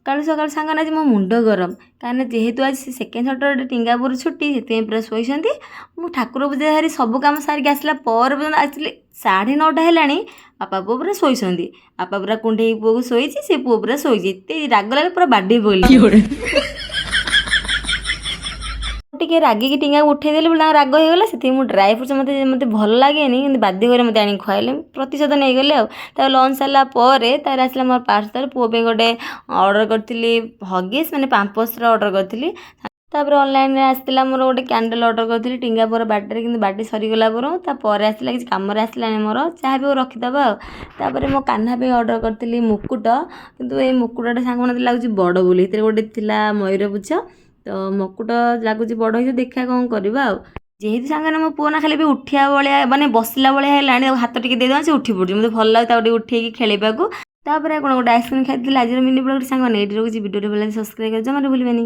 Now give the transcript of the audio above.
ସକାଳୁ ସକାଳୁ ସାଙ୍ଗମାନେ, ଆଜି ମୋ ମୁଣ୍ଡ ଗରମ, କାରଣ ଯେହେତୁ ଆଜି ସେକେଣ୍ଡ ସଟରଡେ, ଟିଙ୍ଗାପୁର ଛୁଟି, ସେଥିପାଇଁ ପୁରା ଶୋଇଛନ୍ତି। ମୁଁ ଠାକୁର ପୂଜା ସାରି, ସବୁ କାମ ସାରିକି ଆସିଲା ପରେ ପର୍ଯ୍ୟନ୍ତ ଆସିଲି, 9:30 ହେଲାଣି, ବାପା ପୁଅ ପୁରା ଶୋଇଛନ୍ତି। ବାପା ପୁରା କୁଣ୍ଢେଇକି ପୁଅକୁ ଶୋଇଛି, ସେ ପୁଅ ପୁରା ଶୋଇଛି। ଏତେ ରାଗ ଲାଗେ, ପୁରା ବାଡ଼େଇ ପକେଇଲି। ଟିକେ ରାଗିକି ଟିଙ୍ଗାକୁ ଉଠେଇଦେଲି ବୋଲି ତାଙ୍କ ରାଗ ହେଇଗଲା। ସେଥିପାଇଁ ମୁଁ ଡ୍ରାଏ ଫ୍ରୁଟ୍ସ ମୋତେ ମୋତେ ଭଲ ଲାଗେନି, କିନ୍ତୁ ବାଧ୍ୟ କରି ମୋତେ ଆଣିକି ଖୁଆଇଲେ, ପ୍ରତିଶୋଧ ନେଇଗଲେ। ଆଉ ତାପରେ ଲଞ୍ଚ ସାରିଲା ପରେ ତାପରେ ଆସିଲା ମୋର ପାର୍ସଲ୍। ପୁଅ ପାଇଁ ଗୋଟେ ଅର୍ଡ଼ର କରିଥିଲି, ହଗିସ୍ ମାନେ ପାମ୍ପର୍ସର ଅର୍ଡ଼ର କରିଥିଲି। ତାପରେ ଅନଲାଇନ୍ରେ ଆସିଥିଲା ମୋର ଗୋଟେ କ୍ୟାଣ୍ଡେଲ୍, ଅର୍ଡ଼ର କରିଥିଲି ଟିଙ୍ଗା ପୁଅର ବାର୍ଥଡେରେ, କିନ୍ତୁ ବାର୍ଥଡେ ସରିଗଲା ପରେ ତାପରେ ଆସିଲା, କିଛି କାମରେ ଆସିଲାନି ମୋର। ଯାହା ବି ହଉ, ରଖିଦେବା। ଆଉ ତାପରେ ମୋ କାହ୍ନା ପାଇଁ ଅର୍ଡ଼ର କରିଥିଲି ମୁକୁଟ, କିନ୍ତୁ ଏଇ ମୁକୁଟଟା ସାଙ୍ଗମାନେ ଲାଗୁଛି ବଡ଼ ବୋଲି। ଏଥିରେ ଗୋଟେ ଥିଲା ମୟୂର ପୁଚ୍ଛ, ତ ମୁକୁଟ ଲାଗୁଛି ବଡ଼ ହେଇଯିବ। ଦେଖିବା କ'ଣ କରିବା। ଆଉ ଯେହେତୁ ସାଙ୍ଗରେ ମୋ ପୁଅ ନା ଖାଲି ବି ଉଠିବା ଭଳିଆ, ମାନେ ବସିଲା ଭଳିଆ ହେଲାଣି, ତାକୁ ହାତ ଟିକେ ଦେଇଦେବା, ସେ ଉଠି ପଡ଼ୁଛି। ମୋତେ ଭଲ ଲାଗୁଛି ତାକୁ ଟିକେ ଉଠେଇକି ଖେଳିବାକୁ। ତାପରେ କ'ଣ ଗୋଟେ ଆଇସ୍କ୍ରିମ୍ ଖାଇଥିଲି। ଆଜିର ମିନି ବ୍ଲଗ୍‌ରେ ସାଙ୍ଗମାନେ ଏଇଠି ରହୁଛି। ଭିଡ଼ିଓଟି ଭଲ ଲାଗେ ସବସ୍କ୍ରାଇବ୍ କରି ଜମାରୁ ଭୁଲିବେନି।